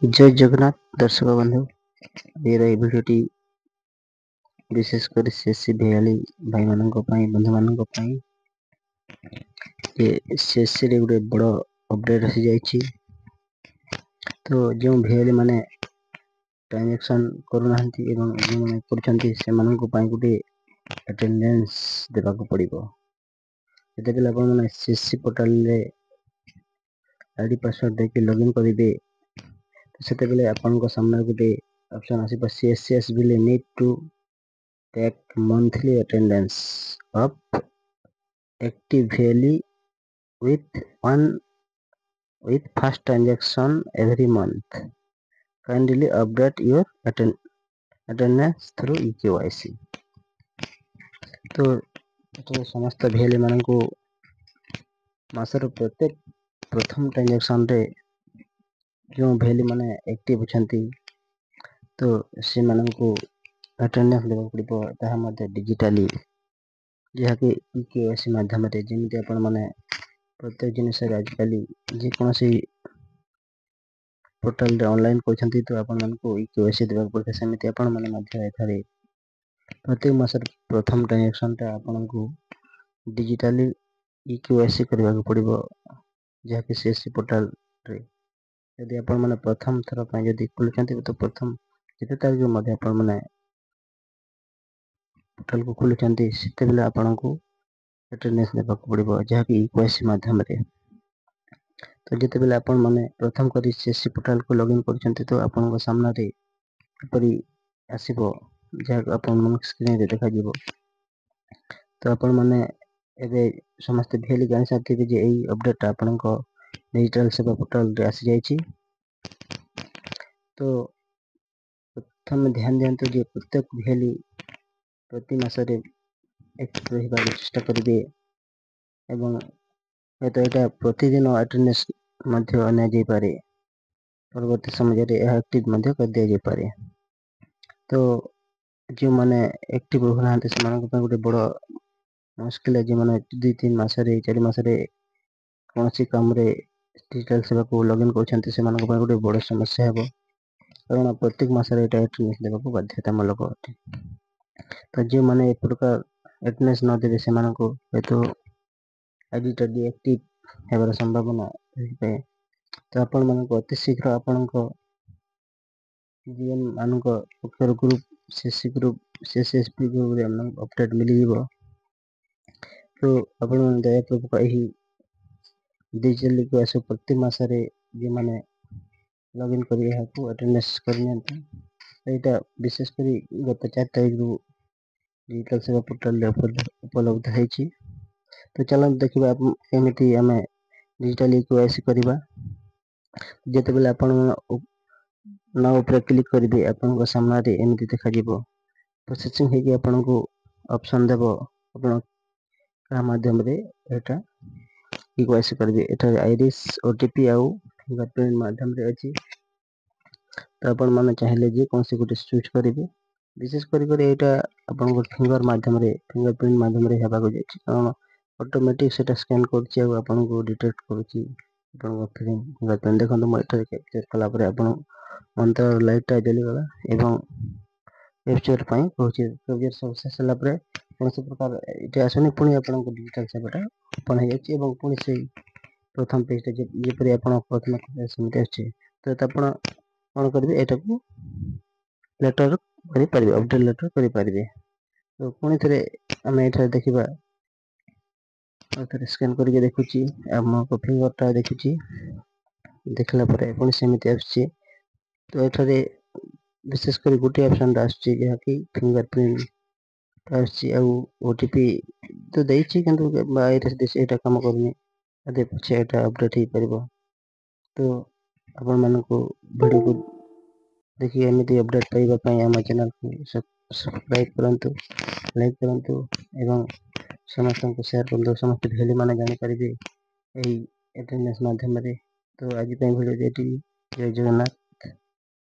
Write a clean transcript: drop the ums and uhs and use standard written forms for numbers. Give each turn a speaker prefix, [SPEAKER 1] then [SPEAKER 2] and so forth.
[SPEAKER 1] ଜୟ ଜଗନ୍ନାଥ ଦର୍ଶକ ବନ୍ଧୁ। ଆଜିର ଏହି ଭିଡ଼ିଓଟି ବିଶେଷ କରି ସିଏସସି ଭିଏଲଇ ଭାଇମାନଙ୍କ ପାଇଁ, ବନ୍ଧୁମାନଙ୍କ ପାଇଁ ଯେ ସିଏସସିରେ ଗୋଟେ ବଡ଼ ଅପଡ଼େଟ୍ ଆସିଯାଇଛି। ତ ଯେଉଁ ଭିଏଲଇ ମାନେ ଟ୍ରାଞ୍ଜାକ୍ସନ୍ କରୁନାହାନ୍ତି ଏବଂ ଯେଉଁମାନେ କରୁଛନ୍ତି, ସେମାନଙ୍କ ପାଇଁ ଗୋଟିଏ ଆଟେଣ୍ଡାନ୍ସ ଦେବାକୁ ପଡ଼ିବ। ଯେତେବେଳେ ଆପଣମାନେ ସିଏସସି ପୋର୍ଟାଲରେ ଆଇଡି ପାସୱାର୍ଡ଼ ଦେଇକି ଲଗ୍ଇନ୍ କରିବେ, ତ ସେତେବେଳେ ଆପଣଙ୍କ ସାମ୍ନାରେ ଗୋଟେ ଅପସନ୍ ଆସିବ, "CSCS will need to take monthly attendance of active VLE with one with first transaction every month. Kindly update your attendance through eKYC." ତ ଏଠାରେ ସମସ୍ତ ଭିଏଲଇ ମାନଙ୍କୁ ମାସର ପ୍ରତ୍ୟେକ ପ୍ରଥମ ଟ୍ରାଞ୍ଜାକ୍ସନରେ ଯେଉଁ ଭିଏଲଇ ମାନେ ଆକ୍ଟିଭ ଅଛନ୍ତି, ତ ସେମାନଙ୍କୁ ଆଟେଣ୍ଡାନ୍ସ ଦେବାକୁ ପଡ଼ିବ, ତାହା ମଧ୍ୟ ଡିଜିଟାଲି, ଯାହାକି ଇ କେୱାଇସି ମାଧ୍ୟମରେ। ଯେମିତି ଆପଣମାନେ ପ୍ରତ୍ୟେକ ଜିନିଷରେ ଆଜିକାଲି ଯେକୌଣସି ପୋର୍ଟାଲରେ ଅନଲାଇନ୍ କରୁଛନ୍ତି, ତ ଆପଣମାନଙ୍କୁ ଇ କେୱାଇସି ଦେବାକୁ ପଡ଼ିଥାଏ, ସେମିତି ଆପଣମାନେ ମଧ୍ୟ ଏଠାରେ ପ୍ରତ୍ୟେକ ମାସର ପ୍ରଥମ ଟ୍ରାଞ୍ଜାକ୍ସନଟା ଆପଣଙ୍କୁ ଡିଜିଟାଲି ଇ କେୱାଇସି କରିବାକୁ ପଡ଼ିବ, ଯାହାକି ସିଏସସି ପୋର୍ଟାଲରେ। ଯଦି ଆପଣମାନେ ପ୍ରଥମ ଥର ପାଇଁ ଯଦି ଖୋଲୁଛନ୍ତି, ତ ପ୍ରଥମ ଯେତେ ତାରିଖ ମଧ୍ୟ ଆପଣମାନେ ପୋର୍ଟାଲକୁ ଖୋଲୁଛନ୍ତି, ସେତେବେଳେ ଆପଣଙ୍କୁ ଆଟେଣ୍ଡାନ୍ସ ଦେବାକୁ ପଡ଼ିବ, ଯାହାକି ଇ କେୱାଇସି ମାଧ୍ୟମରେ। ତ ଯେତେବେଳେ ଆପଣମାନେ ପ୍ରଥମ କରି ସିଏସସି ପୋର୍ଟାଲକୁ ଲଗ୍ଇନ୍ କରୁଛନ୍ତି, ତ ଆପଣଙ୍କ ସାମ୍ନାରେ ଏପରି ଆସିବ, ଯାହାକୁ ଆପଣମାନଙ୍କ ସ୍କ୍ରିନରେ ଦେଖାଯିବ। ତ ଆପଣମାନେ ଏବେ ସମସ୍ତେ ଭିଏଲଇ ଜାଣିସାରିଥିବେ ଯେ ଏଇ ଅପଡ଼େଟଟା ଆପଣଙ୍କ ଡିଜିଟାଲ ସେବା ପୋର୍ଟାଲରେ ଆସିଯାଇଛି। ତ ପ୍ରଥମେ ଧ୍ୟାନ ଦିଅନ୍ତୁ ଯେ ପ୍ରତ୍ୟେକ ଭିଏଲଇ ପ୍ରତି ମାସରେ ଆକ୍ଟିଭ ରହିବାକୁ ଚେଷ୍ଟା କରିବେ ଏବଂ ହୁଏତ ଏଇଟା ପ୍ରତିଦିନ ଆଟେଣ୍ଡାନ୍ସ ମଧ୍ୟ ନିଆଯାଇପାରେ। ପରବର୍ତ୍ତୀ ସମୟରେ ଏହା ଆକ୍ଟିଭ ମଧ୍ୟ କରିଦିଆଯାଇପାରେ। ତ ଯେଉଁମାନେ ଆକ୍ଟିଭ ରହୁନାହାନ୍ତି, ସେମାନଙ୍କ ପାଇଁ ଗୋଟେ ବଡ଼ ମୁସ୍କିଲ। ଯେଉଁମାନେ 2-3 ମାସରେ, 4 ମାସରେ କୌଣସି କାମରେ ଡିଜିଟାଲ ସେବାକୁ ଲଗ୍ଇନ୍ କରୁଛନ୍ତି, ସେମାନଙ୍କ ପାଇଁ ଗୋଟେ ବଡ଼ ସମସ୍ୟା ହେବ, କାରଣ ପ୍ରତ୍ୟେକ ମାସରେ ଏଇଟା ଆଟେଣ୍ଡାନ୍ସ ଦେବାକୁ ବାଧ୍ୟତାମୂଳକ ଅଟେ। ତ ଯେଉଁମାନେ ଏ ପ୍ରକାର ଆଟେଣ୍ଡାନ୍ସ ନ ଦେବେ, ସେମାନଙ୍କୁ ହୁଏତ ଆଇଡ଼ିଟା ଡିଆକ୍ଟିଭ ହେବାର ସମ୍ଭାବନା ରହିଥାଏ। ତ ଆପଣମାନଙ୍କୁ ଅତି ଶୀଘ୍ର ଆପଣଙ୍କ ଜିଏମ୍ ମାନଙ୍କ ପକ୍ଷରୁ ଗ୍ରୁପ୍ ସିଏସସି ଗ୍ରୁପ୍, ସିଏସଏସପି ଗ୍ରୁପ୍ରେ ଆପଣଙ୍କୁ ଅପଡ଼େଟ୍ ମିଳିଯିବ। ତ ଆପଣମାନେ ଦୟାପୂର୍ବକ ଏହି ଡିଜିଟାଲକୁ ଆସ ପ୍ରତି ମାସରେ ଯେଉଁମାନେ ଲଗ୍ଇନ୍ କରି ଏହାକୁ ଆଟେଣ୍ଡାନ୍ସ କରିନିଅନ୍ତୁ। ଏଇଟା ବିଶେଷ କରି ଗତ 4 ତାରିଖରୁ ଡିଜିଟାଲ ସେବା ପୋର୍ଟାଲରେ ଉପଲବ୍ଧ ହେଇଛି। ତ ଚାଲନ୍ତୁ ଦେଖିବା କେମିତି ଆମେ ଡିଜିଟାଲ ଇ କେୱାଇସି କରିବା। ଯେତେବେଳେ ଆପଣ ନାଉ ଉପରେ କ୍ଲିକ୍ କରିବେ, ଆପଣଙ୍କ ସାମ୍ନାରେ ଏମିତି ଦେଖାଯିବ। ପ୍ରୋସେସିଂ ହେଇକି ଆପଣଙ୍କୁ ଅପସନ୍ ଦେବ, ଆପଣ କାହା ମାଧ୍ୟମରେ ଏଇଟା ଇ କେୱାଇସି କରିବେ। ଏଠାରେ ଆଇରିସ୍, ଓଟିପି ଆଉ ଫିଙ୍ଗର ପ୍ରିଣ୍ଟ ମାଧ୍ୟମରେ ଅଛି। ତ ଆପଣମାନେ ଚାହିଁଲେ ଯେକୌଣସି ଗୋଟେ ଚୁଜ୍ କରିବେ। ବିଶେଷ କରି କରି ଏଇଟା ଆପଣଙ୍କ ଫିଙ୍ଗର ମାଧ୍ୟମରେ, ଫିଙ୍ଗର ପ୍ରିଣ୍ଟ ମାଧ୍ୟମରେ ହେବାକୁ ଯାଉଛି, କାରଣ ଅଟୋମେଟିକ୍ ସେଇଟା ସ୍କାନ୍ କରୁଛି ଆଉ ଆପଣଙ୍କୁ ଡିଟେକ୍ଟ କରୁଛି ଆପଣଙ୍କ ଫିଙ୍ଗର ପ୍ରିଣ୍ଟ। ଦେଖନ୍ତୁ, ମୁଁ ଏଠାରେ କ୍ୟାପଚର୍ କଲା ପରେ ଆପଣ ମନ୍ତ୍ର ଲାଇଟ୍ଟା ଜଳିଗଲା ଏବଂ କ୍ୟାପଚର୍ ପାଇଁ କହୁଛି। କ୍ୟାପଚର୍ ସକ୍ସେସ୍ ହେଲା ପରେ କୌଣସି ପ୍ରକାର ଏଠି ଆସୁନି। ପୁଣି ଆପଣଙ୍କ ଡିଜିଟାଲ ସେବାଟା ଓପନ୍ ହେଇଯାଉଛି ଏବଂ ପୁଣି ସେଇ ପ୍ରଥମ ପେଜ୍ଟା ଯେପରି ଆପଣ ପ୍ରଥମେ ସେମିତି ଆସୁଛି। ତ ଆପଣ କ'ଣ କରିବେ? ଏଟାକୁ ଲେଟର୍ କରିପାରିବେ, ଅପଡ଼େଟ୍ ଲେଟର୍ କରିପାରିବେ। ତ ପୁଣି ଥରେ ଆମେ ଏଠାରେ ଦେଖିବା। ଆଉ ଥରେ ସ୍କାନ୍ କରିକି ଦେଖୁଛି, ଆମ ଫିଙ୍ଗରଟା ଦେଖୁଛି। ଦେଖିଲା ପରେ ପୁଣି ସେମିତି ଆସୁଛି। ତ ଏଠାରେ ବିଶେଷ କରି ଗୋଟିଏ ଅପସନ୍ଟା ଆସୁଛି, ଯାହାକି ଫିଙ୍ଗର ପ୍ରିଣ୍ଟ ଆସୁଛି। ଆଉ ଓଟିପି ତ ଦେଇଛି, କିନ୍ତୁ ଆଇରିସ୍ ଦେଇଛି, ଏଇଟା କାମ କରୁନି। ଯଦି ପଛେ ଏଇଟା ଅପଡ଼େଟ୍ ହେଇପାରିବ। ତ ଆପଣମାନଙ୍କୁ ଭିଡ଼ିଓକୁ ଦେଖି ଏମିତି ଅପଡ଼େଟ୍ ପାଇବା ପାଇଁ ଆମ ଚ୍ୟାନେଲକୁ ସବସ୍କ୍ରାଇବ୍ କରନ୍ତୁ, ଲାଇକ୍ କରନ୍ତୁ ଏବଂ ସମସ୍ତଙ୍କୁ ସେୟାର କରନ୍ତୁ। ସମସ୍ତେ ଭିଏଲଇ ମାନେ ଜାଣିପାରିବେ ଏହି ଆଟେଣ୍ଡାନ୍ସ ମାଧ୍ୟମରେ। ତ ଆଜି ପାଇଁ ଭିଡ଼ିଓ ଏତିକି। ଜୟ ଜଗନ୍ନାଥ।